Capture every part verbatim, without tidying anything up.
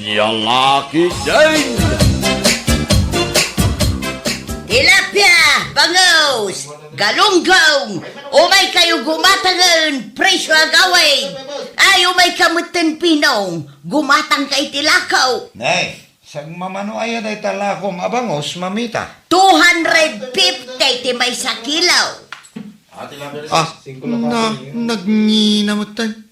Yalaki din! Tilapia, bangus, galunggong, umay kayo gumatangen, presyo agawid. Ay, umay ka metten, Pinong, gumatang ka iti lako. Nay, sagmamano aya dayta lakom a bangus, mamita? Two hundred fifty ti maysa kilo. Ah, na, nagngina metten.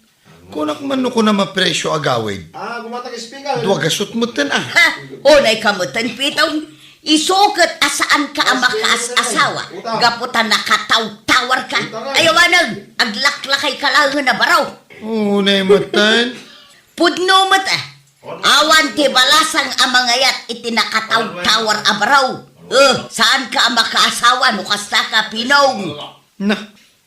Kunak man no kunam a presyo agawid. Ah, gumatang speaker. Dua gasut metten, ah. Ha? Unay ka metten, Pitong. Isu ket a saan ka a makaas-asawa gapu ta nakatawtawar ka. Ayaw anen, aglaklakay ka laengen a baro. Unay metten. Pudno met, ah. Awan ti balasang a mangayat iti nakatawtawar a baro. Eh, saan ka a makaasawa no kasta ka, Pinong. Na,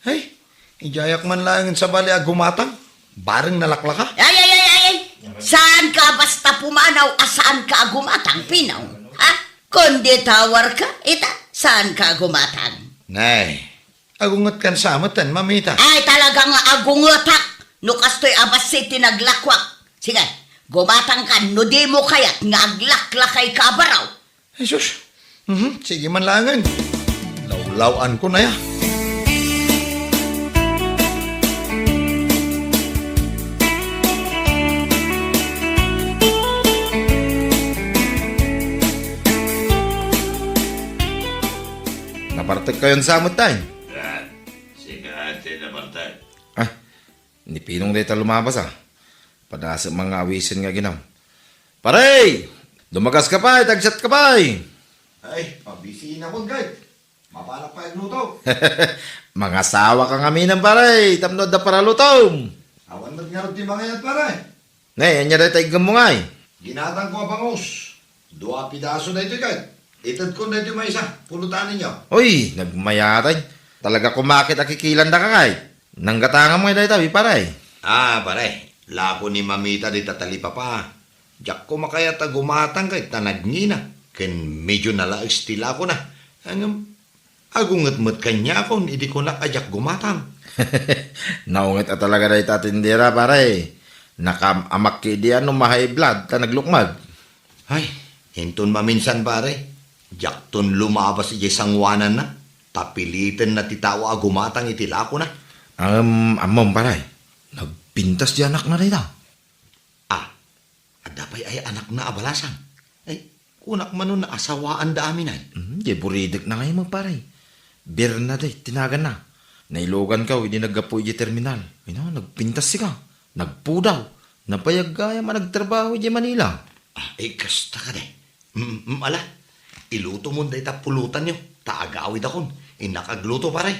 ay, idiayak man laengen sabali a gumatang. Bareng nalaklaka. Ay, ay, ay, ay, ay. Saan ka basta pumanaw a saan ka a gumatang, Pinong? Ha? Kundi tawar ka, ita, saan ka a gumatang? Nay, agunget kan sa metten, mamita. Ay, talaga nga agungetak. No kastoy a bassit ti naglakwak. Sige, gumatang ka no di mo kayat nga aglaklakay ka a baro. Jesus. Mhm, sige man laengen. Lawlaw-an ko na ya. Nabartek kayon sa met, tay? Ah, sika ti nabartek. Ah, ni Pinong dayta lumabas, ah. Padasem man nga awisen nga aginam. Pare! Dumagas ka pay, tagsiat ka pay! Ay, pabisiinakon, guys. Mapanak pay agluto. Mangasawa ka ngamin, pare, tapno adda paralutom. Awan met ngarud ti mangayat, pare. Ne, ania dayta iggemmo ngay? Ginatangko a bangus. Dua pidaso daytoy, kay. Itedkon daytoy maysa, pulutanenyo. Uy, nagmayat, ay. Talaga koma ket a kikilandaka, kay. Nanggatangam ngay dayta, pare. Ah, pare. Lako ni mamita dita talipapa. Diak koma kayat a gumatang kay ta nagngina. Ken medio nalaes ti lakona. Ngem, agunget met kaniakon idi kunak a diak gumatang. Naunget a talaga dayta tindera, pare. Nakaam-amak idi a no ma-high blood ta naglukmag. Ay, inton maminsan, pare, diakton lumabas idiay sangoananna, ta pilitenna ti tao a gumatang iti lakona. Am-, ammom, pare, nagpintas ti anakna dayta. Ah, adda pay ay anakna a balasang? Ay, kunak man no naasawaanda amin ay. Hmm, di buridek na ngay mo, pare. Bernadette ti naganna. Nailogan ka idi naggapu idiay terminal. Ay na, nagpintas sika. Nagpudaw. Nabayag gayam a nagtrabaho idiay Manila. Ah, eh, kasta ka, de. Mm, mm, ala, ilutomon dayta pulutanyo, ta agawidakon. Innak agluto, pare.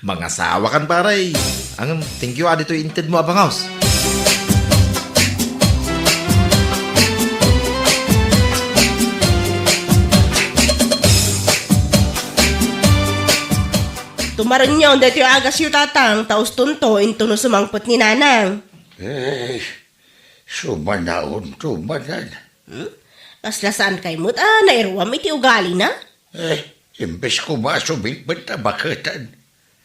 Mangasawa kan, pare. Ang, thank you, ah, ditoy inted mo, abangaws. Tumarengnyo daytoy agasyo, tatang, ta ustonto intono sumangpet ni nanang. Eh, sumanaon to manan. Hmm? Kasla saan kay met a nairuam iti ugalina? Eh, imbes koma a sumilbet a baketan.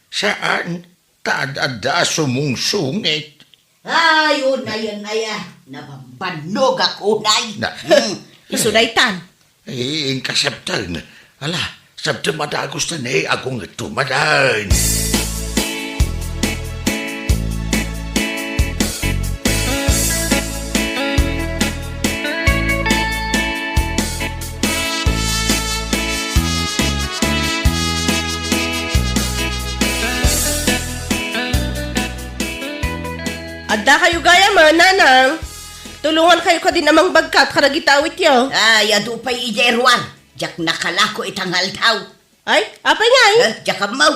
Saan, ta ad-adda a sumungsungit. Ay, unay, unay, ah. Nabambannogak, unay. Na- Hmm. Isu daytan. Eh, inkasabtan. Ala, sabtem a dagus ta ne, agunget to manen. Adda kayo gayam, nanang. Tulongan kayo kadin a mangbagkat kadagiti awityo. Ay, adu pay idiay ruar. Diak nakalako ita nga aldaw. Ay, apay ngay? Eh, diak ammo.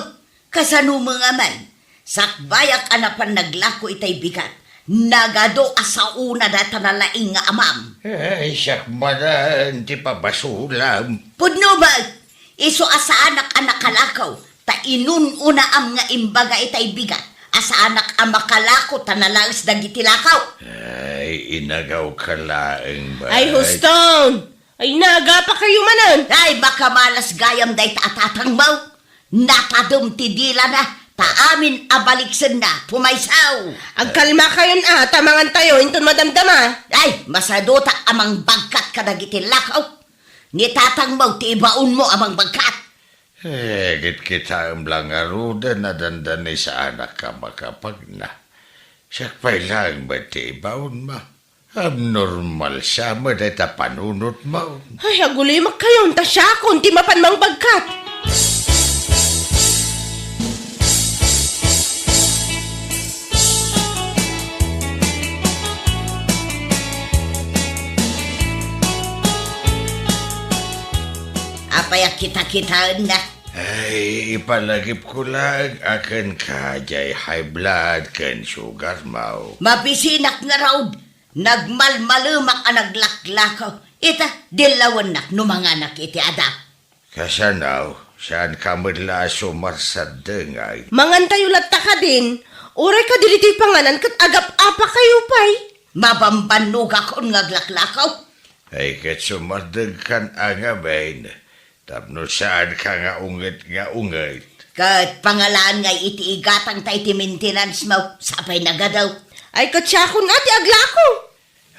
Kasano met nga man? Sakbayak a napan naglako itay bigat. Nagadu a saona dayta nalaing nga amam. Ay, siak manen ti pabasolam. Pudno met, isu a saanak a nakalako, ta inun-unaam nga imbaga itay bigat a saanak a makalako ta nalaes dagiti lako. Ay, inagaw ka laeng, bay. Ay, huston! Ay, nagapa kayo manen! Ay, makamalas gayam dayta a tatangmo. Natadem ti dilana, Ta amin a baliksenna, pumaysaw. Agkalmakayon a, ta mangantayo inton madamdama. Ay, masadutak a mangbagkat kadagiti lakaw. Ni tatangmo ti ibaonmo a mangbagkat. Eh, kitkitaem la ngaruden a dandani saanak a makapagna. Siak pay laeng met ti ibaonmo. Abnormal sa met dayta panunotmo. Ay, agulimakkayon ta siakon ti mapan mangbagkat. Apay a kitakitaennak? Ay, ipalagipko laeng a kenka diay high blood ken sugarmo. Mabisinak ngarud, nagmalmalemak a naglaklakaw. Ita, dillawennak no manganak iti adap. Kasano? Saanka met la a sumarsaddengay? Mangantayo latta kadin, uray kadi ditoy panganan ket agap-apakayo pay. Mabambannogakon nga aglaklakaw. Ay, ket sumardengkan a ngamin. Tapno saanka nga unget nga unget. Ket pangalaan ngay iti igatangta iti maintenance mo, sapay nagadaw. Ay, ket siakon a ti aglako.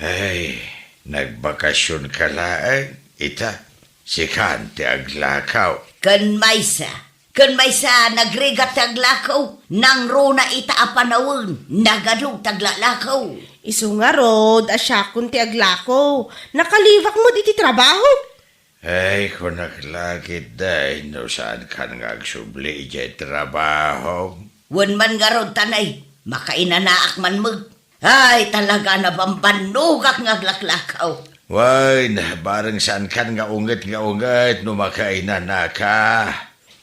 Ay, nagbakasionka laeng, ita, sikan ti aglakaw. Ken maysa, ken maysa, nagrigat ti aglako, nangruna ita a panawen, nagadu ti aglakaw. Isu ngarud a siakon ti aglako, nakaliwak met iti trabaho. Ay, kunak la ketdi, no saankan nga agsubli idiay trabaho. Wen man ngarud, tanay, makainanaak man met. Ay, talaga, nabambannogak nga aglaklakaw. Wen, bareng saankan nga unget nga unget no makainanaka.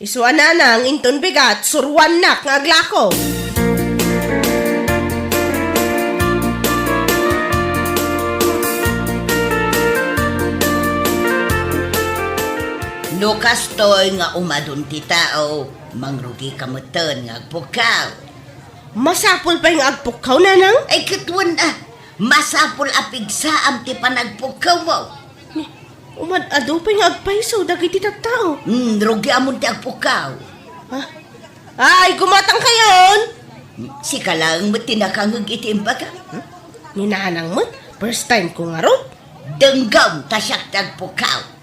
Isu a nanang, inton bigat, suruannak nga aglako. No kastoy nga umadun ti tao, mangrugika metten nga agpukkaw. Masapul pay nga agpukkaw, nanang? Ay, ket wen a, masapul a pigsaam ti panagpukkawmo. Ni, umad-adu pay nga agpayso dagiti tattao. Hmm, rugiamon ti agpukkaw. Ha? Ay, gumatangkayon! Sika laeng met ti nakangngeg iti imbagam. Hmm? Ni nanang met, first time ko ngarud. Denggem ta siak ti agpukkaw.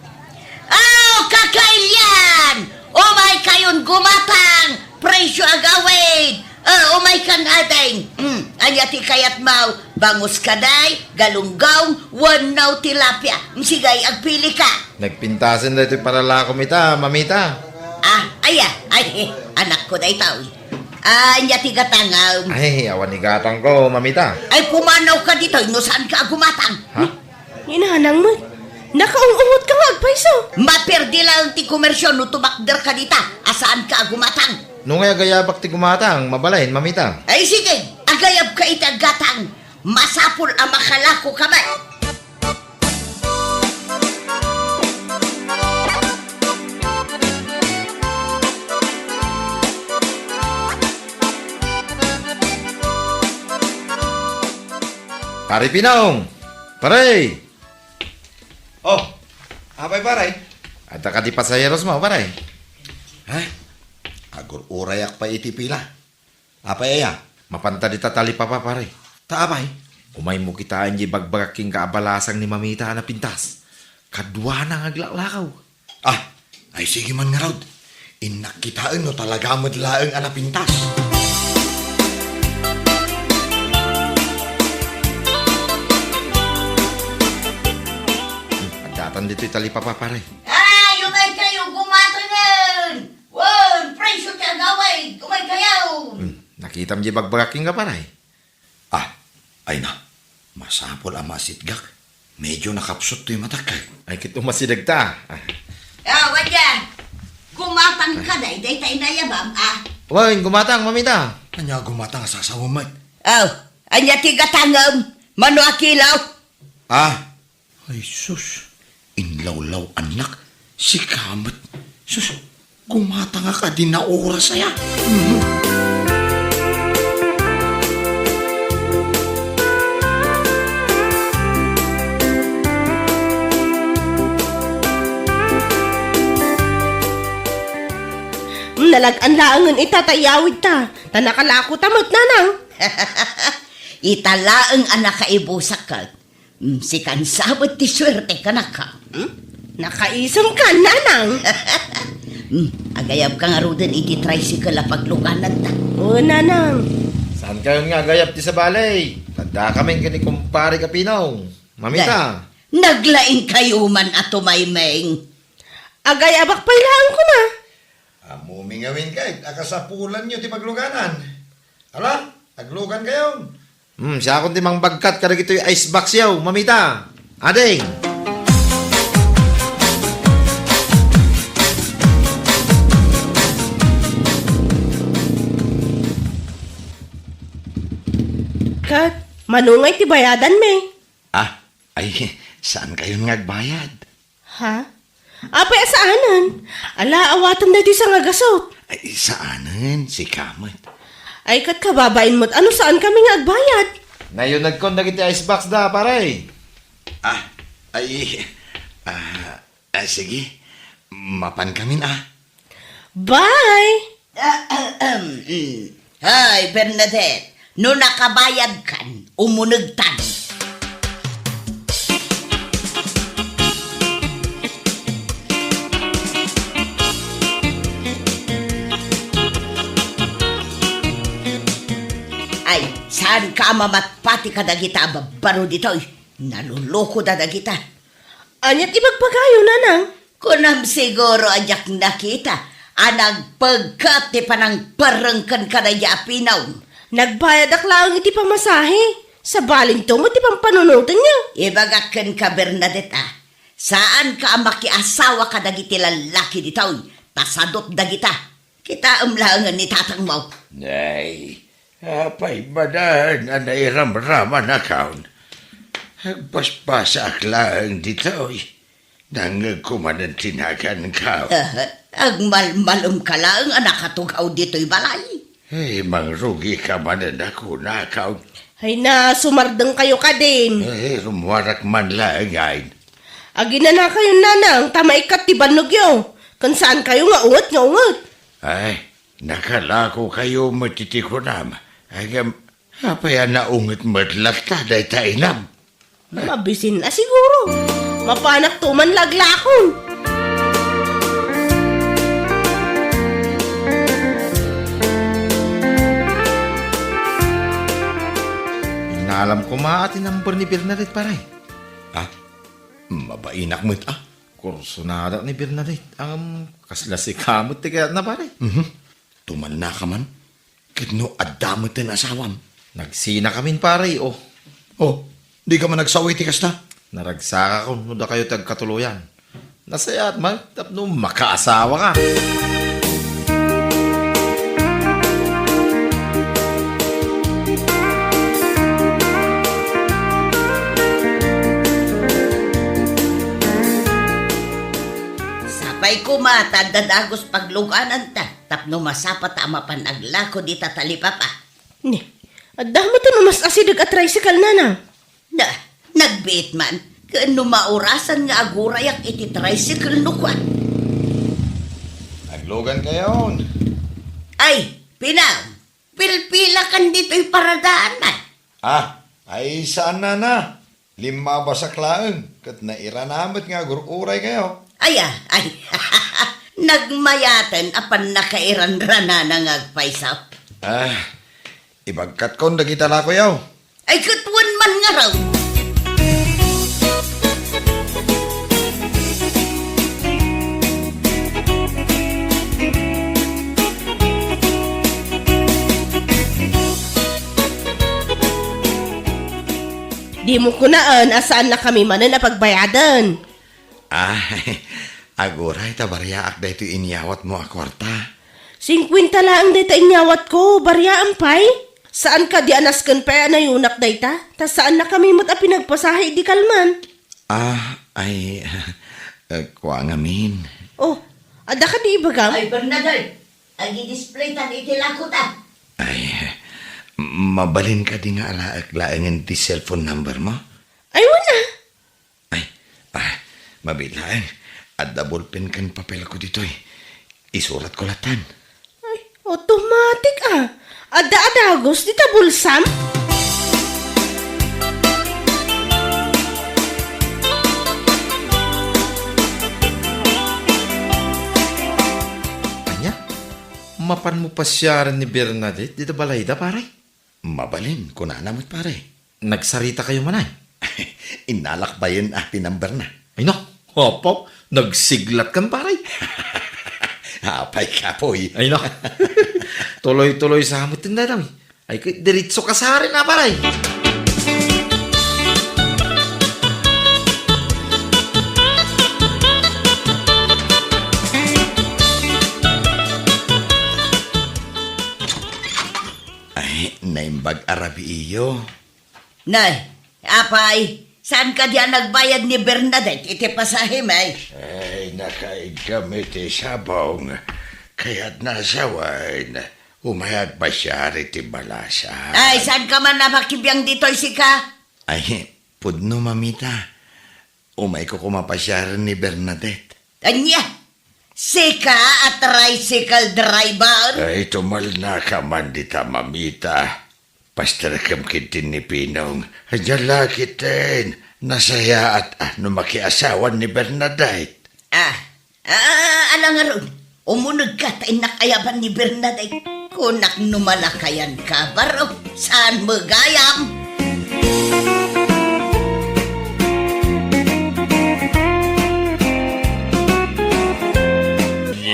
Aw, kakailian! Umaykayon gumatang! Presyo agawid! Ah, umaykan, ading! Hmm, ania ti kayatmo? Bangus kadi, galunggong, wenno tilapia? Hmm, sige, agpilika. Nagpintasen daytoy panalakom ita, mamita. Ah, aya, ay, anakko daytoy. Ah, ania ti gatangam? Ay, awan igatangko, mamita. Ay, pumanawka ditoy no saanka a gumatang. Ha? Ni nanang met, nakaung-ungotka nga agpayso. Maperdi laeng ti komersio no tumakderka dita a saanka a gumatang. No ngay agayabak ti gumatang, mabalin, mamita. Ay, sige, agayabka iti aggatang. Masapul a makalakoka met. Pare Pinong! Pare! Oh, apay, pare? Adda kadi pasaherosmo, pare? Ha? Agur-urayak pay iti pila. Apay aya? Mapanta dita talipapa, pare. Ta apay? Umaymo kitaen diay bagbagak kenka a balasang ni mamita a napintas. Kaduana nga aglaklakaw. Ah, ay, sige man ngarud. Innak kitaen no talaga met laeng a napintas. Addatan ditoy talipapa, pare. Ay, umaykayo, gumatangen! Wen, presyo ti agawid, umaykayo! Hmm, nakitam diay bagbagak kenka, pare? Ah, ay na. Masapul a maasitgak. Medyo nakapsut toy matak. Ay, ket umasidegta. Ah. Ah, wadya. Gumatangka daydiay ta inayabam, ah. Wen, gumatang, mamita. Ania gumatang a sasawen met? Aw, ania ti gatangem? Mano a kilo? Ah, ay, sus. Inlawlaw-annak. Sika met. Sus, gumatangak a di naoras aya. Mhm. Nalag-an laengen ita ta iyawidta, ta nakalakota met, nanang. Ita laeng a nakaibusakka. Mm, sikan sa met ti suerte, kanaka. Hmm? Nakaisem ka, nanang. Mm, agayabka ngaruden iti tricycle a paglugananta. Oo, nanang. Saan kayon nga agayab ti sabali? Adda kamin ken ni kumpare Kapinaw. Mamita. Naglaing kayo man a tumaymeng. Agayabak pay laeng kuna. Ammom ngamin kay, akasapulanyo ti pagluganan. Ala, aglugan kayon. Hmm, siakon ti mangbagkat kadagitoy ice box yaw, mamita. Ading! Kat, mano ngay ti bayadanmi? Ah, ay, saan kayon nga agbayad? Ha? Apay a saanen? Ala, awaten daytoy sangagasut. Ay, saanen, sika met. Ay, ket kababain met, ano saan kami nga agbayad? Nayunagkon dagiti ice box da, pare. Ah, ay, ah, ah, sige. Mapan kamin, ah. Bye! Ahem. Hay, Bernadette, no nakabayadkan, umunegtan. Ay, saanka a mamatpati kadagita a babbaro ditoy? Nalulukoda dagita. Ania ti ibagbagayo, nanang? Kunam siguro a diak nakita a nagpegkat ti panangperreng ken kadaydi a pinaw. Nagbayadak laeng iti pamasahe. Sabalinto met ti pampanunotenyo. Ibagak kenka, Bernadette, a, saanka a makiasawa kadagiti lallaki ditoy, ta sadot dagita. Kitaem laengen ni tatangmo. Nay, apay manen a nairamramanakon? Agbasbasaak laeng ditoy. Nangngegko manen ti naganko. Agmalmalemka laeng a nakatugaw ditoy balay. Ay, mangrugika manen a kunakon. Ay na, sumardengkayo kadin. Ay, rummuarak man laeng, ay. Aginanakayon, nanang, ta maikkat ti bannogyo. Ken saankayo nga unget nga unget. Ay, nakalakokayo met iti kunam. Agam, apay a naunget met latta dayta inam? Mabisin a siguro. Mapanakto man laglakon. Inalam koma a ti number ni Bernadette, pare. Ha? Mabainak met, ah. Kursunada ni Bernadette. Ang kasla sika met ti kayatna, pare. Mhm. Tumannaka man. Ket no adda met ti asawam? Nagsinakamin, pare, oh. Oh, dika man agsaw iti kasta? Naragsakakon no dakayo ti agkatuloyan. Nasayaat man tapno makaasawaka. Sapay koma ta adda dagus paglugananta tapno masapata a mapan aglako dita talipapa. Ni, adda met no mas asideg a tricycle, nanang? Na, nagbiit man, ken no maurasan nga agurayak iti tricycle no kuan. Aglugan kayon. Ay, Pinang, pilpilakan ditoy paradaan man. Ah, ay saan, nana? Limmabasak laeng, ket nairana met nga agur-uray kayo. Aya, ay, nagmayaten a pannakairanranana nga agpayso. Ah, ibagkatkon dagita lakoyaw. Ay, ket wen man ngarud. Dimo kunaen a saannakami manen a pagbayaden. Ah, aguray ta bariaak daytoy inyawatmo a kuarta. Singkuenta laeng dayta inyawatko, bariaam pay? Saan kadi a nasken pay a nayunak dayta? Ta saannakami met a pinagpasahe idi kalman. Ah, ay, eh, kua ngamin. Oh, adda kadi ibagam? Ay, Bernadette, agi-display tan iti lakota. Ay, mabalin kadi nga alaek laengen ti cellphone number mo? Ay, wen a. Ay, ah, mabiit laeng. Adda bolpen ken papelko ditoy. Isuratko lattan. Automatic a. Adda a dagus dita bulsam? Ania? Mapanmo pasiaren ni Bernadette dita balayda, pare? Mabalin, kunana met, pare. Nagsaritakayo manen? Innalak bayen a pinamberna. Ay, no. Apo, nagsiglatkan, pare. Apay, kapoy. Ay, no. Tuloy-tuloy sa met dayta. Ay, kay diretso kasari na, pare. Ay, naimbag a rabiiyo. Nay, apay, saan kadi a nagbayad ni Bernadette iti pasahem, ay? Ay, nakaigkam iti sabong. Kayatna a sawen, umay agpasiar iti balasang. Ay, saanka man a makibiang ditoy, sika? Ay, pudno, mamita. Umayko koma pasiaren ni Bernadette. Ania? Sika a tricycle driver? Ay, tumalnaka man dita, mamita. Pasterkem ketdi ni Pinong. Ania la ketdin, nasayaat a no makiasawan ni Bernadette. Ah, ah, ala ngarud. Umunegka ta innak ayaban ni Bernadette. Kunak no malakayanka, baro. Saan mo gayam?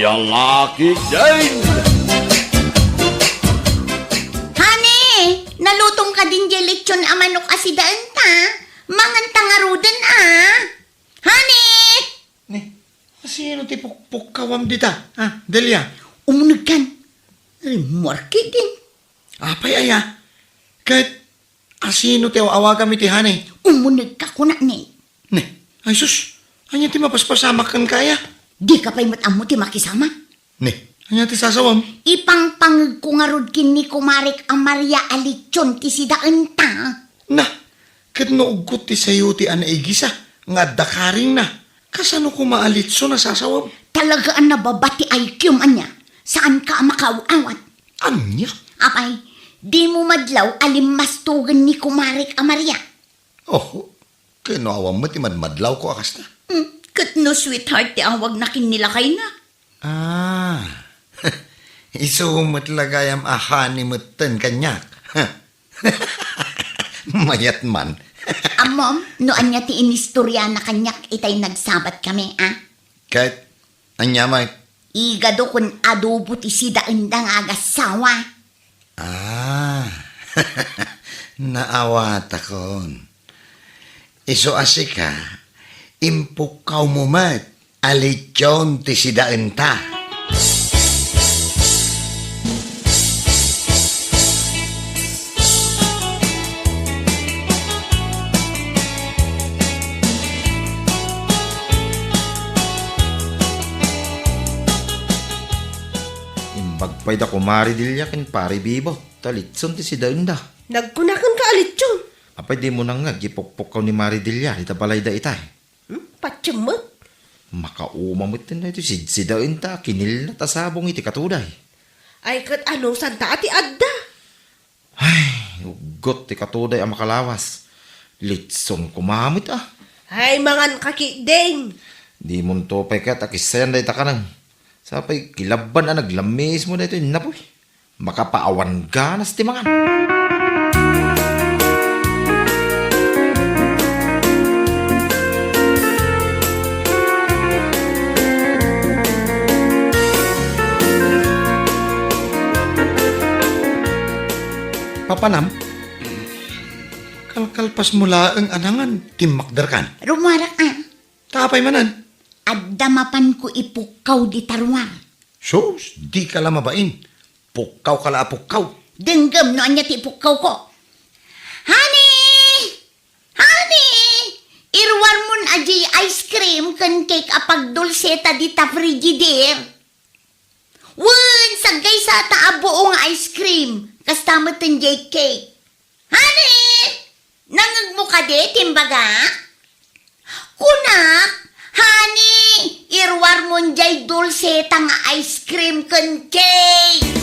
Lalaki din! Honey, nalutom kadin diay lechon a manok a sidaenta. Manganta ngaruden, a. Honey! Ni, asino ti pukpukkawam dita, a, Delia? Umunegkan. Rimmuarki din. Apay aya? Ket asino ti aw-awagam iti honey? Umunegka, kunak ni. Ne, ay sus, ania ti mapaspasamak kenka aya? Dika pay met ammo ti makisamak. Ne, ania ti sasawam? Ipangpangegko ngarud ken ni kumarek a Maria a lechon ti sidaenta. Na, ket no uggot ti sayo ti a naigisa nga adda karingna, kasano koma a lechon a sasawam? Talaga a nababa ti I Q-m, ania? Saanka a makaaw-awat. Ania? Apay, dimo madlaw a limmastogen ni kumarek a Maria? Oh, ken no awan met ti madmadlawko a kasta. Hmm, ket no sweetheart ti awagna ken ni lakayna? Ah, isu met la gayam a honey metten kaniak. Mayat man. Ammom, no ania ti inistoriana kaniak itay nagsabatkami, a? Ket, ania met? Igado ken adobo ti sidaenda nga agassawa. Ah, naawatakon. Isu a sika, impukkawmo met a lechon ti sidaenta. Imbag pay da Kumare Delia ken Pare Bibo, ta lechon ti sidaenda. Nagkunakan ka a lechon? Apay, dimo nangngeg ti pukpukkaw ni Mare Delia ita balayda itay? Hmm? Patiem met? Makauma met daytoy sidsidaenta a kinillat a sabong iti katuday. Ay, ket anusanta a ti adda? Ay, uggot ti katuday a makalawas. Litson koma met, a. Ay, mangan ka ketdin. Dimonto pay ket a kissayan dayta kanem. Sapay kilabban a naglammiismo daytoy innapoy. Makapaawan ganas ti mangan. Papanam, kalkalpasmo laeng a nangan, timmakderkan. Rumuarak a. Ta apay manen? Adda mapanko ipukkaw dita ruar. Sus, dika la mabain. Pukkawka la a pukkaw. Denggem no ania ti ipukkawko. Honey! Honey! Iruarmon a diay ice cream ken cake a pagdulseta dita Frigidaire. Wen, saggaysata a buo nga ice cream. Kasta met diay cake. Honey! Nangngegmo kadi ti imbagak? Kunak, honey, iruarmon diay dulseta nga ice cream ken cake.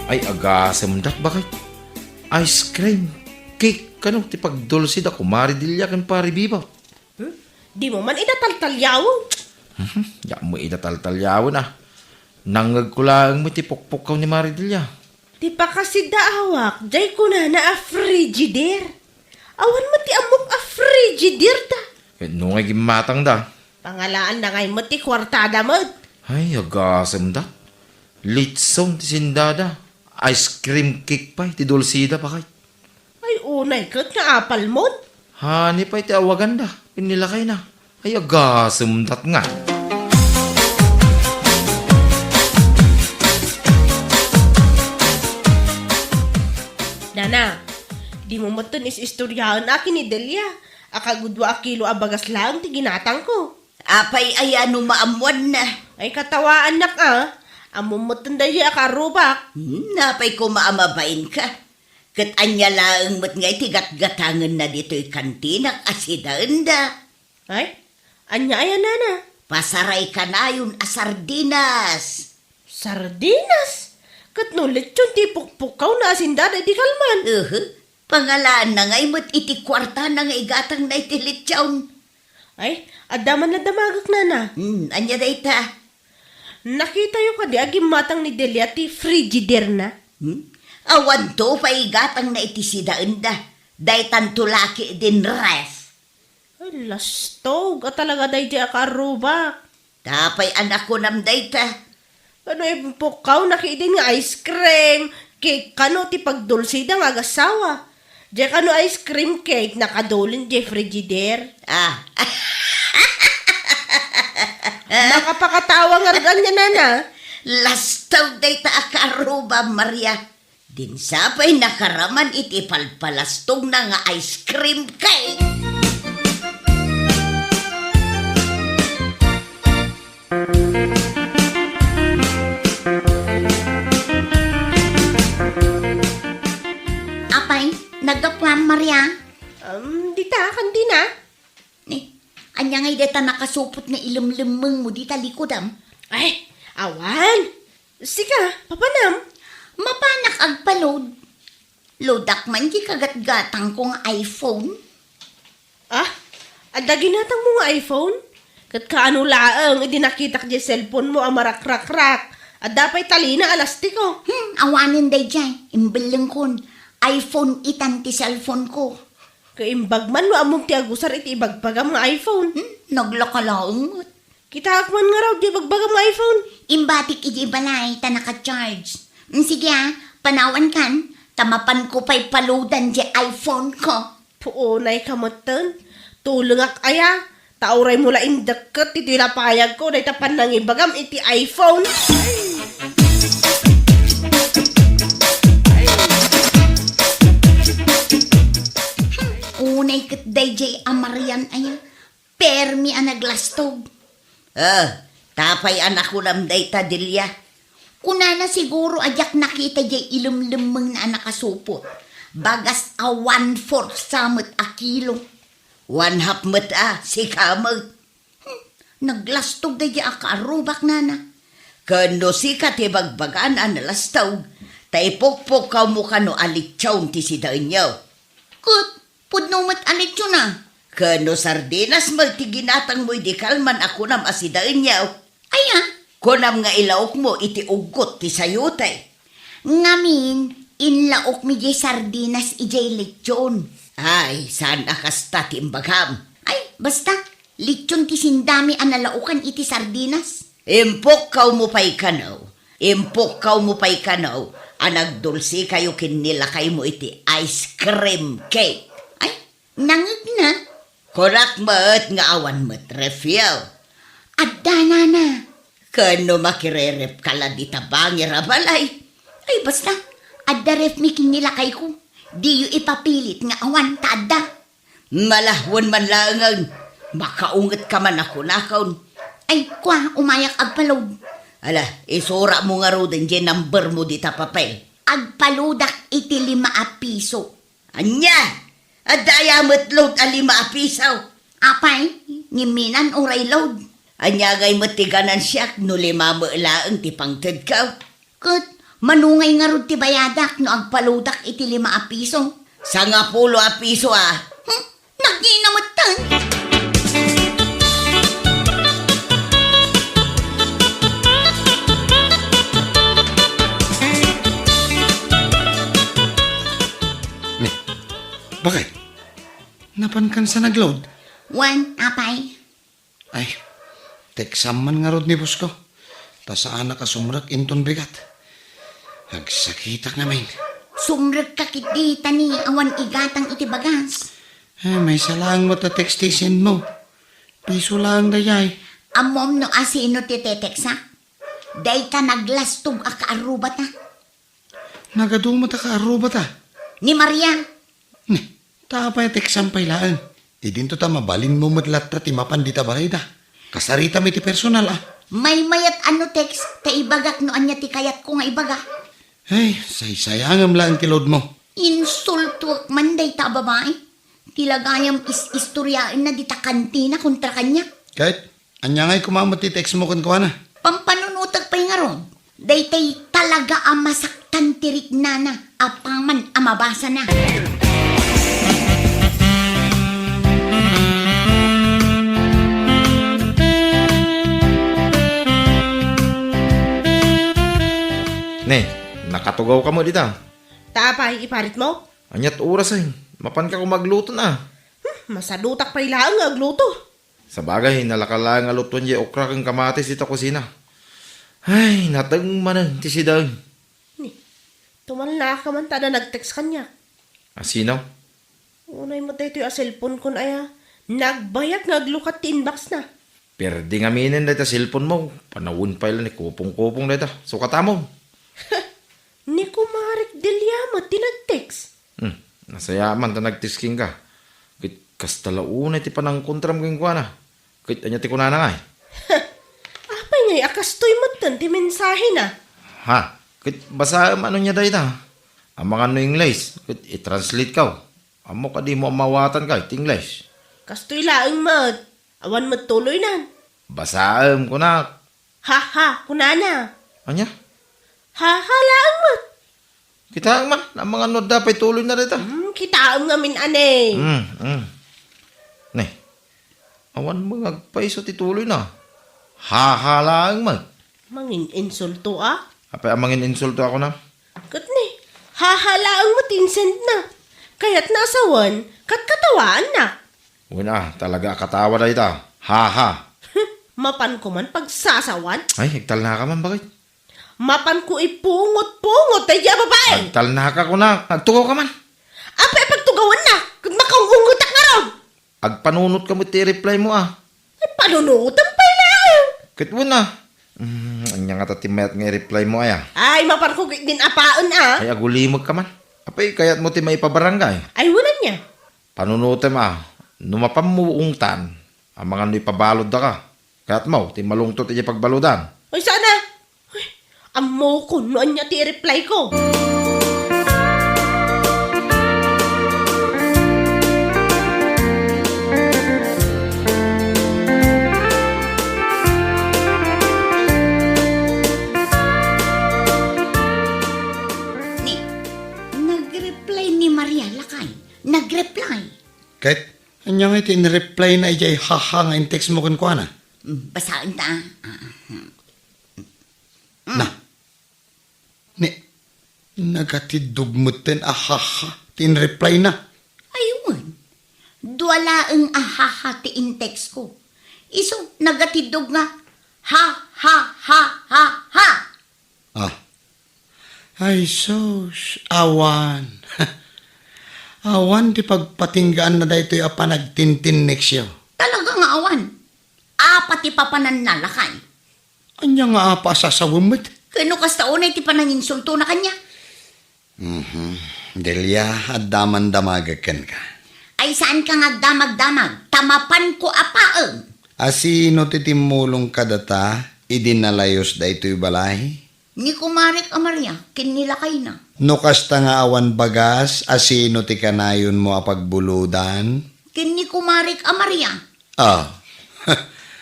Ay, agasem dat, bakay. Ice cream, cake, kano ti pagdulsi da kumari Delia ken pari Biba. Hmm? Dimo man ida taltaliawen? Mhm, diak met ida taltaliawen, a. Nangngegko laeng met ti pukpukkaw ni Mari Delia. Ti pakasidaawak, diay kunana a Frigidaire. Awan met ti ammok a Frigidaire da. Ket no ngay gimmatangda? Pangalaanna ngay met ti kuartada met. Ay, agasem da. Litson ti sindada. Ice cream cake pay ti dulsida, bakay. Ay, unay ket nga apalmon. Hani pay ti awaganda, ken ni lakayna. Ay, agasem dat nga. Nana, dimo metten is-istoriaen a ken ni Delia a kagudua a kilo a bagas laeng ti ginatangko. Apay aya no maammoanna? Ay, katawaannak a. Ammom metten daydiay a kaarrubak. Hmm, apay koma a mabainka? Ket ania laeng met ngay ti gatgatangenna ditoy kantinak a sidaenda? Ay, ania aya, nana? Pasaray kanayon a sardinas. Sardinas? Ket no lechon ti pukpukkawna a sindada idi kalman? Uhu. Pangalaanna ngay met iti kuartana nga igatangna iti lechon. Ay, adda man la damagek, nana. Hmm, ania dayta? Nakitayo kadi a gimmatang ni Delia ti Frigidaire-na? Hmm? Awanto pay igatangna iti sidaenda. Daytanto la ketdin ref. Ay, lastog a talaga daydiay a kaarrubak. Apay a nakunam dayta? Kano impukkawna ketdin nga ice cream, cake, kano ti pagdulsida nga agassawa? Diay kano ice cream cake, nakadulin diay Frigidaire. Ah. Makapakatawa ngarud ania, nana. Lastog dayta a kaarruba, Maria. Dinak sa pay nakaraman iti palpalastogna nga ice cream cake. Apay, naggapuam, Maria? Um, dita, kantina. Ni, ania ngay dayta nakasupot nga ilemlemmengmo dita likodam? Ay, awan. Sika, papanam? Mapanak agpa-load. Loadak man ti kagatgatangko nga iPhone. Ah, adda ginatangmo nga iPhone? Ket kaano laeng idi nakitak diay cellphone mo a marakrakrak? Adda pay talina a lastiko. Hmm, awanen daydiay. Imbellengkon. iPhone itan ti cellphone ko. Kaimbag man no ammom ti agusar iti ibagbagam nga iPhone. Hmm, naglaka laeng met. Kitaak man ngarud diay ibagbagam nga iPhone. Imbatik idiay balay ta naka-charge. Hmm, sige a, panawankan, ta mapanko pay pa-loadan diay iPhone ko. Puonay ka metten. Tulengak aya, ta uray mo la indekket ditoy lapayagko dayta pannangibagam iti iPhone. Unay ket daydiay a Marian aya, permi a naglastog. Ah, apay a nakunam dayta, Delia? Kunana siguro a diak nakita diay ilemlemmengna a nakasupot. Bagas a one-fourth sa met a kilo. One-half met a, sika met. Hmm, naglastog daydiay a kaarrubak, nana. Ken no sika ti bagbagana a nalastog, ta ipukpukkawmo kano a lechon ti sidaenyo. Ket, pudno met a lechon a. Ken no sardinas met ti ginatangmo idi kalman a kunam a sidaenyo. Aya? Kunam nga ilaokmo iti uggot ti sayote. Ngamin, inlaokmi diay sardinas idiay lechon. Ay, saan a kasta ti imbagam? Ay, basta, lechon ti sindami a nalaokan iti sardinas. Impukkawmo pay kano, impukkawmo pay kano a nagdulsikayo ken ni lakaymo iti ice cream cake. Ay, nangngegna. Kunak met nga awan met ref-yo. Adda, nana. Ken no makirerefka la dita bangir a balay. Ay, basta, adda ref-mi ken ni lakayko. Diyo ipapilit nga awan ta adda. Ala, wen man laengen, makaungetka man a kunakon. Ay, kua, umayak agpa-load. Ala, isuratmo ngaruden diay numbermo dita papel. Agpa-loadak iti lima a piso. Ania? Adda aya met load a lima a piso? Apay, ngimminan uray load. Ania ngay met ti ganansiak no lima met laeng ti pangtedko? Ket, Mano ngay ngarud ti bayadak no agpaludak iti lima a piso? Sangapulo a piso, a. Hmm? Nagngina metten. Ni, bakit? Napankan sa nag-load? Wen, apay. Ay, teksam man ngarud ni boss ko. Ta saanak a sumrek inton bigat. Agsakitak ngamin. Sumrekka ketdi ta ni awan igatang iti bagas. Ay, maysa laeng met a text ti send mo. Piso laeng dayay. Ammom no asino ti teteksa? Dayta naglastog a kaarrubata. Nagadu met a kaarrubata. Ni Maria. Ni, ta apay a teksam pay laeng? Idinto ta mabalinmo met latta ti mapan dita balayda. Kasaritam iti personal, a. Maymayat a no text, ta ibagak no ania ti kayatko nga ibaga. Ay, saysayangem laeng ti load mo. Insultuak man dayta a babai. Ti lagayam is-istoriaenna dita kantina kontra kaniak. Ket, ania ngay koma met ti text mo kenkuana? Pampanunotek pay ngarud. Daytay talaga a masaktan ti riknana apaman a mabasana. Ne, nakatugaw ka met dita. Ta apay, iparitmo? Aniat oras ay? Mapanka koma agluto na. Hmm, masadutak pay laeng nga agluto. Sabagay, nalaka laeng a lutuan diay okra ken kamatis dita kusina. Ay, nateng manen ti sideng. Ni, tumalnaka man ta adda nag-text kaniak. A sino? Unay met daytoy a cellphone kon aya. Nagbayag nga aglukat ti inbox na. Perdi ngaminen dayta cellphone mo. Panawen pay la ni kupong-kupong dayta. Sukatamon. Ni Kumarek Delia met ti nag-text. Hmm, nasayaat man ta nag-text kenka. Ket kasta la unay ti panangkontram kenkuana. Ket ania ti kunana ngay? Apay ngay a kastoy metten ti mensahena? Ha? Ket basaem no ania dayta. Amangan no English, ket i-translate kaw. Ammok a dimo a maawatan ka iti English. Kastoy laeng met. Awan met tuloynan. Basaem, kunak. Ha, ha, kunana. Ania? Ha, ha, laeng met. Kitaem man, amangan no adda pay tuloyna dayta. Hmm, kitaem ngamin, ane. Hmm, hmm. Ne. Awan met nga agpayso ti tuloyna. Ha, ha, laeng met. Mangin-insulto, a? Apay a mangin-insulto a kunam? Ket ne, ha, ha, laeng met ti insendna. Kayatna a sawen, ket katawaanna. Wen a, talaga a katawa dayta. Ha, ha. Mapanko man pagsasawan? Ay, agtalnaka man, bakit? Mapanko ipungot-pungot daydi a babai. Agtalnaka kunak. Agtugaw ka man. Apay a pagtugawanna? Ket makaung-ungetak ngarud. Agpanunot ka met ti reply mo, a. Ay, panunotem pay laeng. Ket wen a. Hmm, ania ngata ti mayat nga i-reply mo, aya? Ay, mapanko ketdin apaen, a. Ay, agulimekka man. Apay, kayatmo ti maipabarangay? Ay, wen ania. Panunotem, a. No mapanmo ungtan, amangan no ipabaludda ka. Kayatmo ti malungtot idiay pagbaludan? Ay, saan a? Ay, ammokon no ania ti i-reply ko. Ni, nag-reply ni Maria, lakay. Nag-reply. Ket, ania ngay ti in-reply na idiay haha nga in-text mo kenkuana? Mm, basaen ta. Ah, ah, ah. Mm. Na. Ni, nagatiddog metten a haha ti in-reply na. Ay, wen. Dua laeng a haha ti in-text ko. Isu, nagatiddog nga ha, ha, ha, ha, ha. Ah. Ay, sus, awan. Awan ti pagpatinggaanna daytoy a panagtintinneksyo. Talaga nga awan. Apa ti papananna, lakay? Ania nga apa a sasawem met? Ken no kasta unay ti pananginsultona kaniak? Mhm. Delia, adda man damagek kenka. Ay, saanka nga agdamagdamag, ta mapanko a paeng. A sino ti timmulong kadata idi nalayos daytoy balay? Ni kumarek a Maria ken ni lakayna. No kasta nga awan bagas, a sino ti kanayonmo a pagbuludan? Ken ni kumarek a Maria. Ah,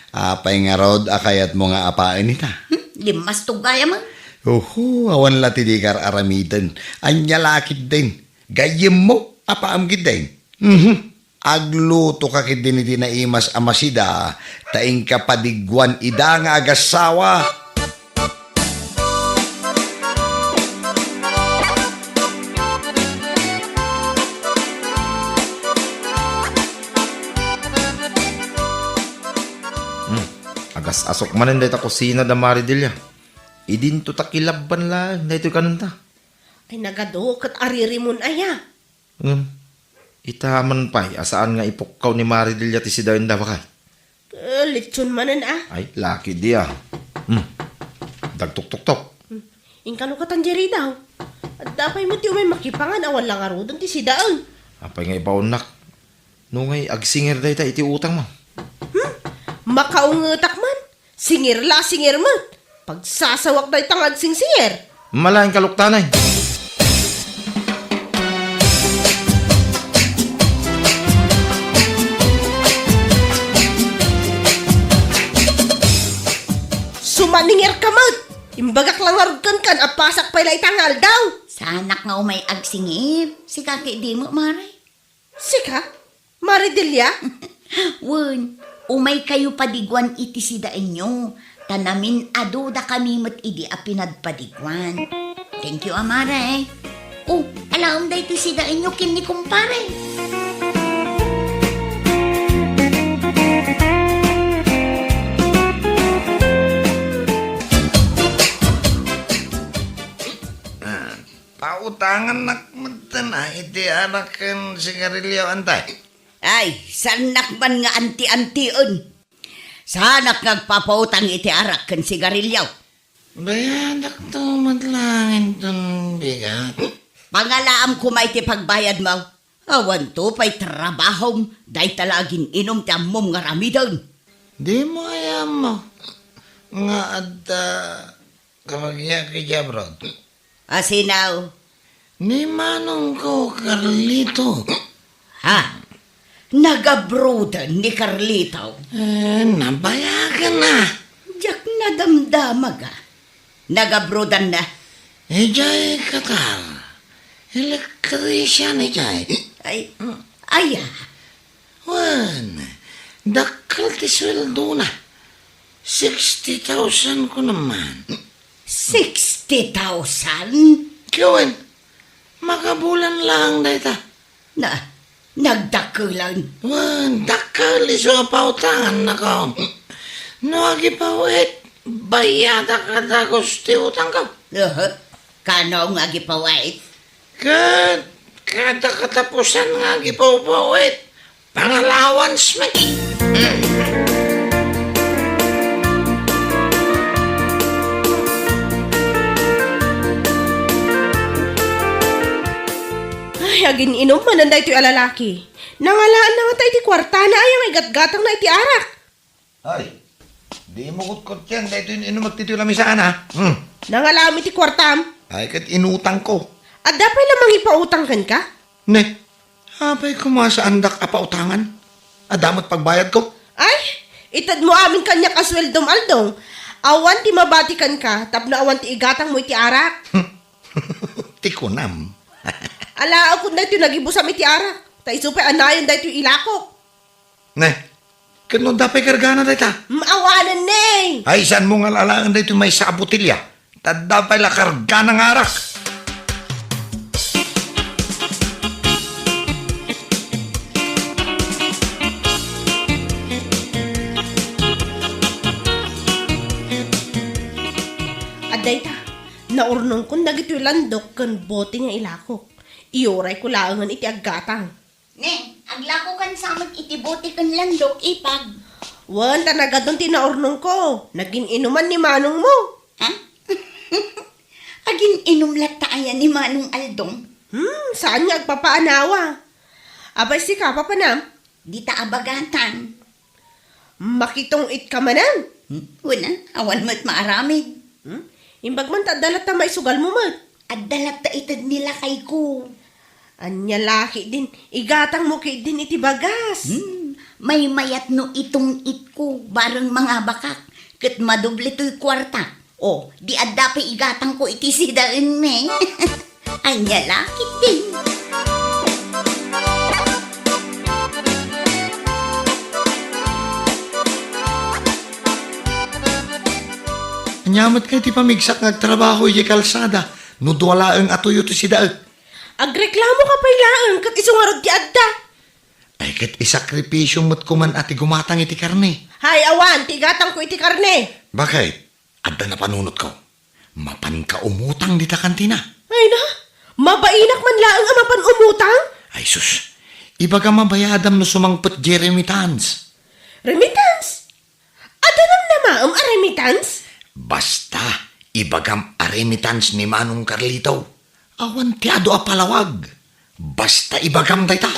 apay ngarud a kayatmo nga apaen ita? Hmm, limmastog gayam. Uhu, awan la ti dika ar-aramiden. Ania la ketdin? Gayyemmo, apaam ketdin. Mhm. Aglutoka ketdin iti naimas a masida, ta inka padiguan ida nga agassawa. Hmm. Agas-asok manen dayta kusina da Mari Delia. Idinto ta kilabban laeng daytoy kanenta. Ay, nagadu ket aririmon aya. Ngem, ita man pay a saan nga ipukkaw ni Mari Delia ti sidaenda, bakay? Eh, litson manen, a. Ay, laki di, a. Hmm. Dagtuktuktok. Hmm. Inkano katan diay ridaw? Adda pay met ti umay makipangan, awan la ngaruden ti sidaen. Apay nga ibaonnak? Nungay agsinger dayta iti utang man. Hmm? Makaungetak man? Singer la, singer met. Pagsasawak dayta nga agsingsinger. Malain kaluktanay. Sumaningerka met. Imbagak la ngarud kenka, apasak pay la ita nga aldaw. Saanak nga umay agsingir. Sika ketdi met, Mare. Sika? Mari Delia? Wen, umaykayo padiguan iti sidaenyo, ta namin-adudakami met idi a pinadpadiguan. Thank you, a, Mare. O, alaem daytoy sidaenyo ken ni kumpare. Ah, pautangannak metten, a, iti arak ken sigarilio, antay. Ay, saannak man nga anti-antien. Saanak nga agpapautang iti arak ken sigarilio. Bayadak to met laeng inton bigat. Pangalaam koma iti pagbayadmo. Awan to pay trabahom, dayta la agin-inum ti ammom nga aramiden. Dimo aya ammo nga adda kabagiak idiay abroad? A, sino? Ni manongko, Carlito. Ha? Nagabroaden ni Carlito? Eh, nabayagen a. Diak nadamdama, a. Nagabroaden na? Idiay Qatar. Electrician idiay. Ay, aya? Wen, dakkel ti sueldona. Sixty thousand kuno man. Sixty thousand? Ket wen, makabulan laeng dayta. Na, nagdakkelen. Wen, dakkel isu a pautangannako. No agipaw-it, bayadak a dagus ti utangko. Aha. Kano nga agipaw-it? Ket kada katapusan nga agipaw-it, pangalawansmi. Ay, agin-inum manen daytoy a lalaki. Nangalaanna ngata iti kuartana aya nga igatgatangna iti arak. Ay, dimo kutkottian daytoy inumek ditoy lamisaan, a. Hmm. Nangalaam iti kuartam? Ay, ket inutangko. Adda pay la mangipautang kenka? Ne, apay koma saandak a pautangan? Adda met pagbayadko? Ay, itedmo amin kaniak a sueldom, Aldong. Awan ti mabati kenka tapno awan ti igatangmo iti arak. Ti kunam. Alaekon daytoy nagibusam iti arak. Ta isu pay a nayon daytoy ilakok. Ne, ket no adda pay kargana dayta? Mm, awanen ne. Ay, saanmo nga alaen daytoy maysa a botelya? Ta adda pay la kargana nga arak. Adda ita, naurnongkon dagitoy landok ken bote nga ilakok. Iyurayko laengen iti aggatang. Ne, aglakokan sa met iti bote ken landok, ipag. Wen, ta nagadun ti naurnongko. Nagin-inuman ni manongmo. Ha? Agin-inum latta aya ni Manong Aldong? Hmm, saan nga agpapaanawa? Apay sika, papanam? Dita a bagatan. Makitong-itka manen? Hmm? Wen a, awan met maaramid. Hmm? Imbag man ta adda latta maisugalmo met. Adda latta ited ni lakayko. Ania la ketdin, igatangmo ketdin iti bagas. Hmm, maymayat no itong-itko, bareng mangabakak, ket madoble toy kuarta. O, di adda pay igatangko iti sidaenmi. Ania la ketdin? Ania met ngay ti pamigsak nga agtrabaho idiay kalsada no dua laeng a tuyo ti sidaek? Agreklamoka pay laeng ket isu ngarud ti adda. Ay, ket isakripisio met koman a ti gumatang iti karne. Hay, awan ti igatangko iti karne. Bakit? Adda napanunotko. Mapanka umutang dita kantina. Ay na, mabainak man laeng a mapan umutang? Ay sus, ibagam a bayadam no sumangpet diay remittance. Remittance? Adda namnamaem a remittance? Basta, ibagam a remittance ni Manong Carlito. Awan ti adu a palawag. Basta ibagam dayta.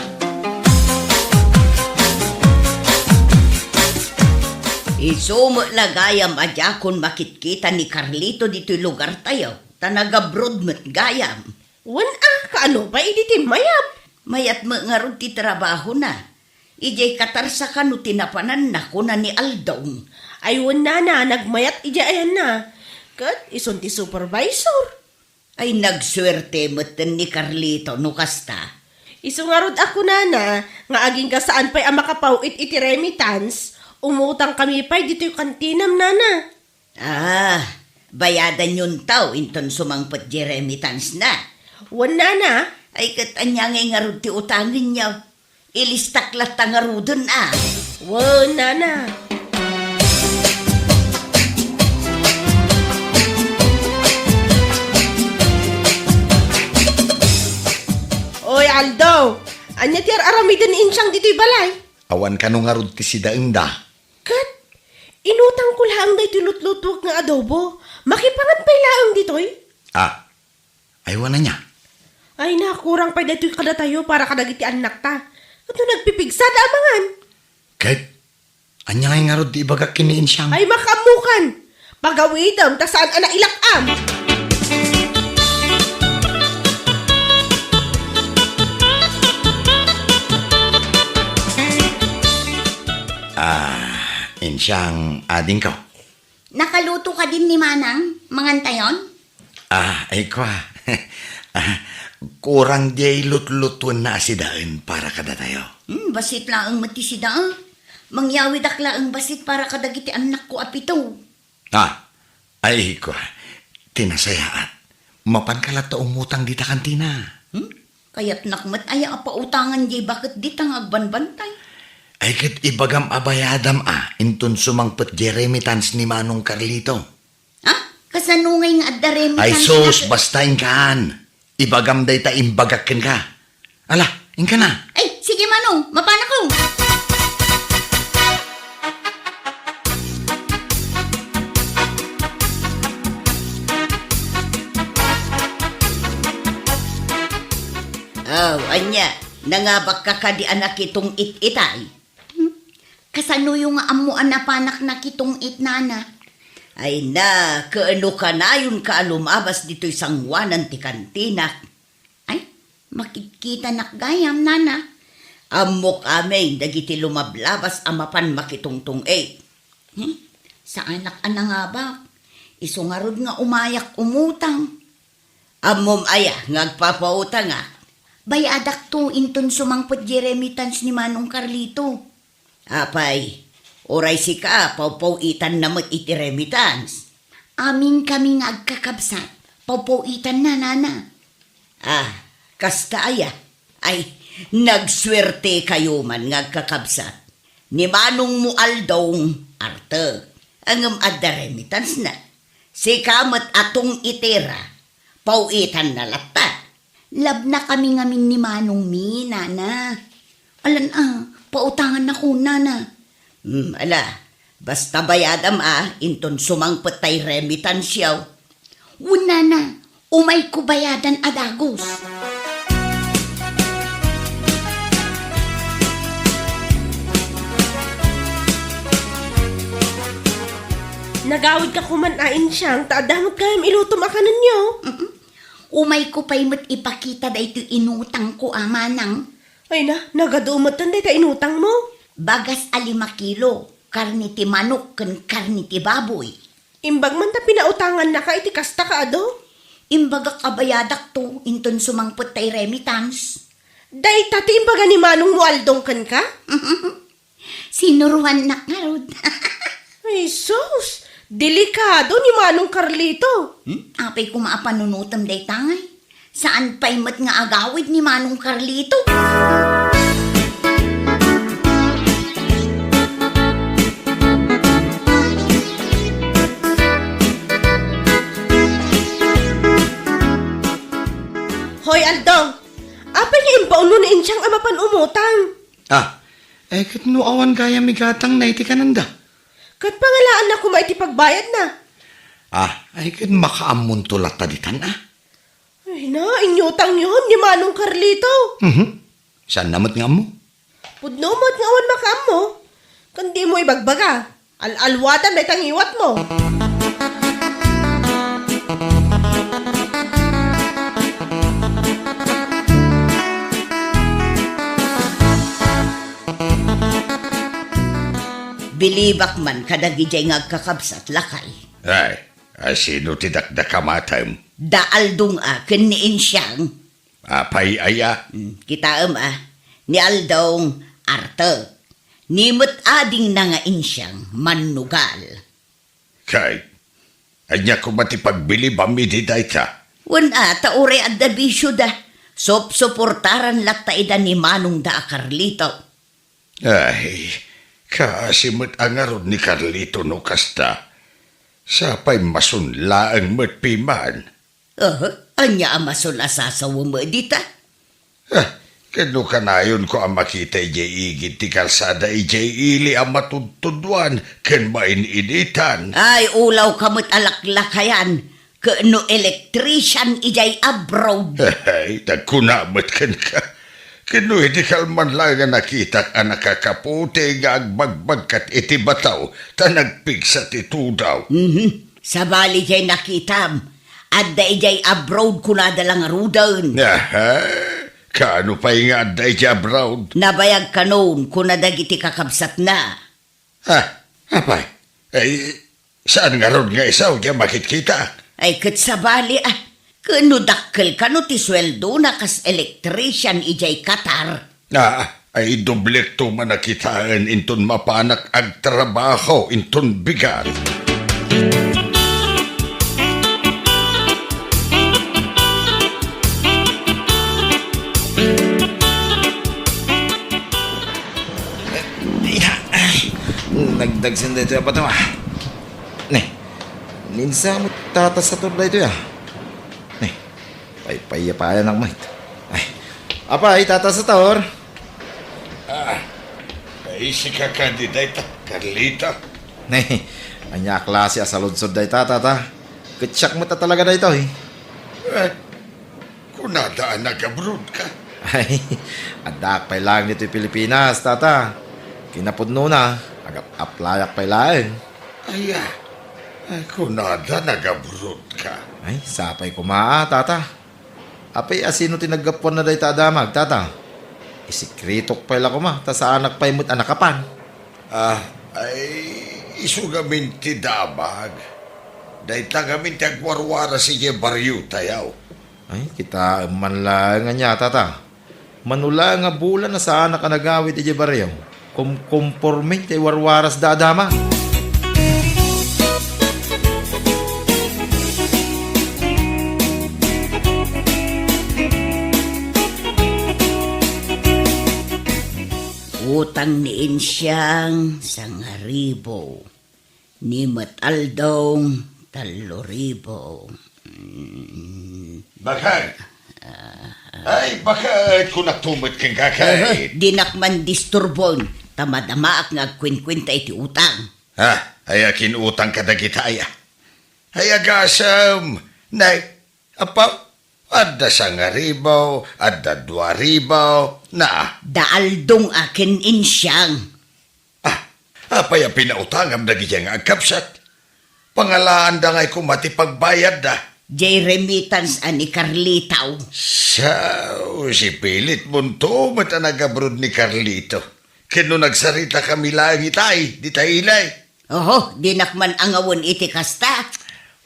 Isu met la gayam a diakon makitkita ni Carlito ditoy lugartayo, ta nagabroad met gayam. Wen a, kaano pay idi ti mayat? Mayat met ngarud ti trabahona. Idiay Qatar sa kano ti napananna, kuna ni Aldong. Ay wen nana, nagmayat idiay ayanna. Ket isun ti supervisor. Ay, nagsuerte metten ni Carlito no kasta. Isu ngarud a kunana nga agingga saan pay a makapaw-it iti remittance, umutangkami pay ditoy kantinam, nana. Ah, bayadanyon taw inton sumangpet diay remittance na. Wen, nana. Ay, ket ania ngay ngarud ti utangenyo? Ilistak latta ngaruden a. Wen, nana. Oy, Aldo, ania ti ar-aramiden ni Insiang ditoy balay? Awan kano ngarud ti sidaenda. Ket inutangko laeng daytoy lutlutuek nga adobo. Makipangan pay laeng ditoy? Ah, Ay, wen ania? Ay, nakurang pay daytoy kadatayo para kadagiti annakta. Ket no nagpipigsa da a mangan. Ket, ania ngay ngarud ti ibagak ken ni Insiang? Ay, makaammokan! Pagawidem ta saan a nailak-am! Ah, Insiang, adingko. Nakaluto kadin ni Manang, mangantayon? Ah, ay kua. Ah, kurang diay lutlutuenna a sidaen para kadatayo. Hmm, bassit laeng met ti sida. Mangyawidak laeng bassit para kadagiti annakko a pito. Ah, ay kua. Ti nasayaat. Mapanka latta umutang dita kantina. Hmm? Kayatnak met aya a pautangan diay baket dita nga agbanbantay. Ay ket ibagam a bayadam a inton sumangpet diay remittance ni Manong Carlito. Ha? Kasano ngay nga adda remittance? Ay sus, na- basta inkan. Ibagam dayta imbagak kenka. Ala, inka na. Ay, sige, Manong, mapanakon. Aw, ania, nangabakka kadi a nakitong-it itay? Hmm? Kasanoyo nga ammo a napanak nakitong-it, nana? Ay na, kaano kanayonka a lumabas ditoy sangoanan ti kantinak? Ay, makitkitanak gayam, nana. Ammok amin dagiti lumablabas a mapan makitongtong-it. Hmm? Saanak a nangabak. Isu ngarud nga umayak umutang. Ammom aya nga agpapautangak? Bayadakto inton sumangpet diay remittance ni Manong Carlito. Apay, uray sika, pawpaw-itanna met iti remittance. Aminkami nga agkakabsat, pawpaw-itanna, nana. Ah, kasta aya? Ay, nagsuertekayo man nga agkakabsat. Ni Manongmo Aldong, artek. Ngem adda remittance na. Sika met a tong-itera, paw-itanna latta. Labnakami ngamin ni Manongmi, nana. Alan a, pautangannakon, nana. Hmm, ala, basta bayadam a, inton sumangpet tay remittance-yo. Wen, nana, umayko bayadan a dagus. Nagawidka koman a, Insiang, ta adda met gayam ilutom a kanenyo. Mm-mm. Umayko pay met ipakita daytoy inutangko a manang. Ay na, nagadu metten dayta inutangmo. Bagas a lima kilo, karne ti manok ken karne ti baboy. Imbag man ta pinautangannaka iti kasta, Kado? Imbagak a bayadakto, inton sumangpet tay remittance. Dayta ti imbaga ni manongmo Aldong kenka? Sinuroannak ngarud. Ay, sus! Delikado ni Manong Carlito. Hmm? Apay koma a panunotem dayta ngay? Saan pay met nga agawid ni Manong Carlito? Hoy, Aldong! Apay nga impaunmo ni Insiang a mapan umutang? Ah, ay ket no awan gayam igatangna iti kanenda. Ket pangalaanna koma iti pagbayadna. Ah, ay ket makaammonto latta ditan, ah. Ay na, inyutangyon ni Manong Carlito. Mhm. Saanna met nga ammo? Pudno met nga awan makaammo. Ken dimo ibagbaga. Al-alwadan dayta ngiwatmo. Bilibak man kadagidiay nga agkakabsat, lakay. Ay, a sino ti dakdakamatem? Da Aldong a ken ni Insiang. Apay aya? Hmm, kitaem a, ni Aldong, artek. Ni met adingna nga Insiang, mannugal. Kay, ania koma ti pagbilibam idi dayta? Wen a, ta uray adda bisioda, supsuportaran latta ida ni manongda a Carlito. Ay, kaasi met a ngarud ni Carlito no kasta. Sapay masun laeng met piman. Aha, ania a masun a sasawem dita? Ah, ket no kanayonko a makita idiay igid ti kalsada idiay ili a matudtuduan ken main-initan. Ay, ulawka met a laklakayan, ket no electrician idiay abroad. Ay, nagkuna met kenka. Ket no idi kalman laeng a nakitak a nakakaputi nga agbagbagkat iti bataw ta nagpigsa ti tudaw. Mhm. Sabali diay nakitam, adda idiay abroad kunada la ngaruden. Aha, kaano pay nga adda idiay abroad? Nabayag kanon kuna dagiti kakabsatna. Ah, apay? Ay, saan ngarud nga isu diay makitkita? Ay, ket sabali, ah. Ket no dakkel kano ti sueldona kas electrician idiay Qatar? Ah, ay doblekto man a kitaen inton mapanak agtrabaho inton bigat. Ay, nagdagsen daytoy a bato, ah. Ne, ninsa met Tata Sator daytoy, ah. Ne, paypayapayanak met. Ay, apay, Tata Sator? Ah, ay, sika kadi dayta, Carlito? Ne, ania a klase a saludsod dayta, Tata? Ket siak met a talaga daytoy. Eh, kunada a nag-abroad ka? Ay, addaak pay laeng ditoy Pilipinas, Tata. Kinapudnona, agap-aplayak pay laeng. Aya, ay, kunada nag-abroad ka? Ay, sapay koma, ah, Tata. Apay a sino ti naggapuanna dayta a damag, Tata? Isikretok pay la koma, ta saanak pay met a nakapan. Ah, ay, isu ngamin ti damag. Dayta ngamin ti agwarwaras idiay bariotayo. Ay, kitaem man laeng ania, Tata. Mano laeng a bulan a saanak a nagawid idiay barrio, kumkomporme ti warwarasda a damag. Utang ni Insiang, sangaribo. Ni met Aldong, tallo ribu. Mm. Bakay! Ay, bakay, kunakto met kenka, kay. Aha, dinak man disturbon, ta madamaak nga agkuenkuenta iti utang. Ha? Ay, akin utang kadagitay, ah? Ay, agasem, nay, Apo, adda sangaribu, adda duaribu, na. Da Aldong a ken Insiang. Ah, apay a pinautangam dagidiay nga agkabsat? Pangalaanda ngay koma ti pagbayadda. Jay remittance a ni Carlito. Sao, sipilit monto met a nag-abroad ni Carlito. Ken no nagsaritakami laeng itay, ditay ilay. Oho, dinak man angawen iti kasta.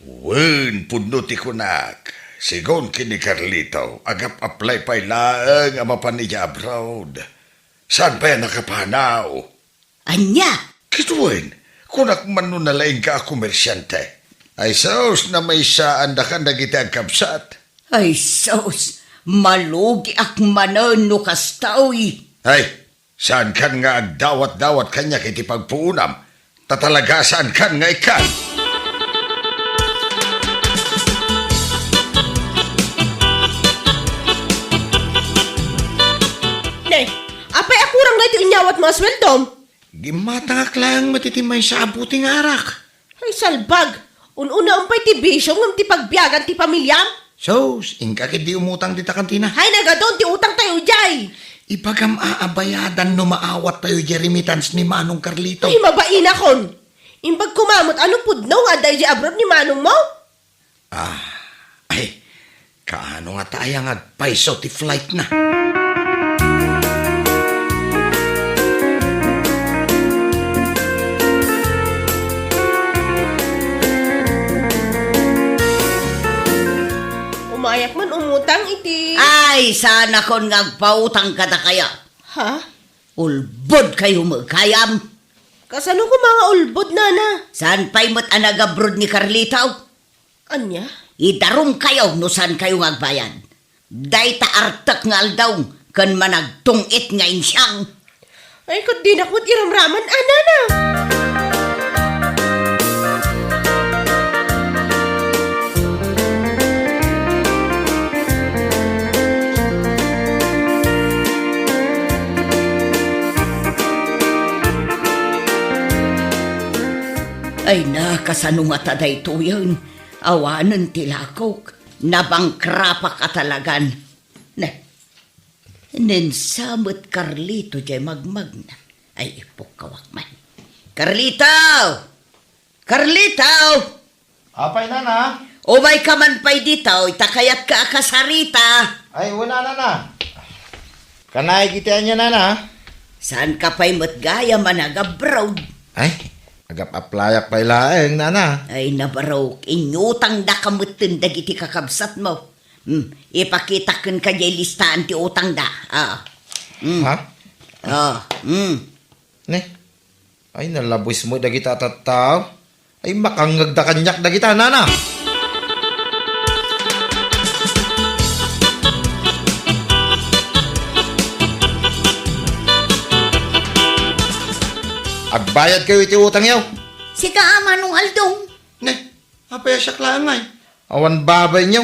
Wen, pudno ti kunak. Sigun ken ni Carlito, agap-apply pay laeng a mapan idiay abroad. Saan pay a nakapanaw? Ania? Ket wen, kunak man no nalaingka a komersiante. Ay sus, namaysaandakan dagiti agkabsat. Ay sus, malugiak manen no kastoy. Ay, saankan nga agdawat-dawat kaniak iti pagpuonam. Ta talaga saankan nga ikkan. Ne, apay a kurang daytoy inyawatmo a sueldom? Gimmatangak laeng met iti maysa a buti nga arak. Ay, salbag! Un-unaem pay ti bisio ngem ti pagbiagan ti pamiliam? Sus, inka ketdi umutang dita kantina. Hay, nagadun ti utangtayo idiay! Ibagam a abayadan no maawattayo diay remittance ni Manong Carlito. Ay, mabainakon! Imbag koma met a no pudno nga adda idiay abroad ni manongmo? Ah, ay, kaano ngata aya nga agpayso ti flightna? Umayak man umutang iti Ay, saanakon nga agpautang kadakayo. Ha? Ulbodkayo met gayam. Kasano koma nga ulbod, nana? Saan pay met a nag-abroad ni Carlito? Ania? Idarumkayo no saankayo nga agbayad. Dayta artek nga aldaw ken managtung-it nga insiang. Ay, ket dinak met iramraman, a, nana. Ay, nakasano ngata daytoyen? Awanen ti lakok. Nabangkrapak a talagan. Ne, nensa met Carlito diay magmagna. Ay, ipukkawak man. Carlito! Carlito! Apay, nana? Umayka man pay ditoy, ta kayatka a kasarita. Ay, wen, nana. Kanayek iti ania, nana? Saanka pay met gayam a nag-abroad? Ay, agap-applyak pay laeng, nana. Ay, nabarok, inyutangdaka metten dagiti kakabsatmo. Hmm, ipakitak kenka diay listaan ti utangda. Ah. Hmm. Ha? Ah, hmm. Ne? Ay, nalabues met dagita a tattao. Ay, makangngegda kaniak dagita, nana. Agbayadkayo iti utangyo. Sika, Manong Aldong. Ne, apay a siak laeng ngay? Awan babainyo.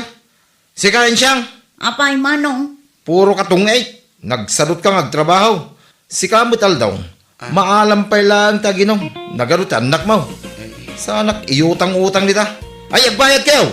Sika, Insiang. Apay, Manong? Puro ka tungek. Nagsadutka nga agtrabaho. Sika met, Aldong. Ah. Maalam pay laeng ti aginom. Nagadu ti annakmo. Ay. Saanak iutang-utang dita. Ay, agbayadkayo!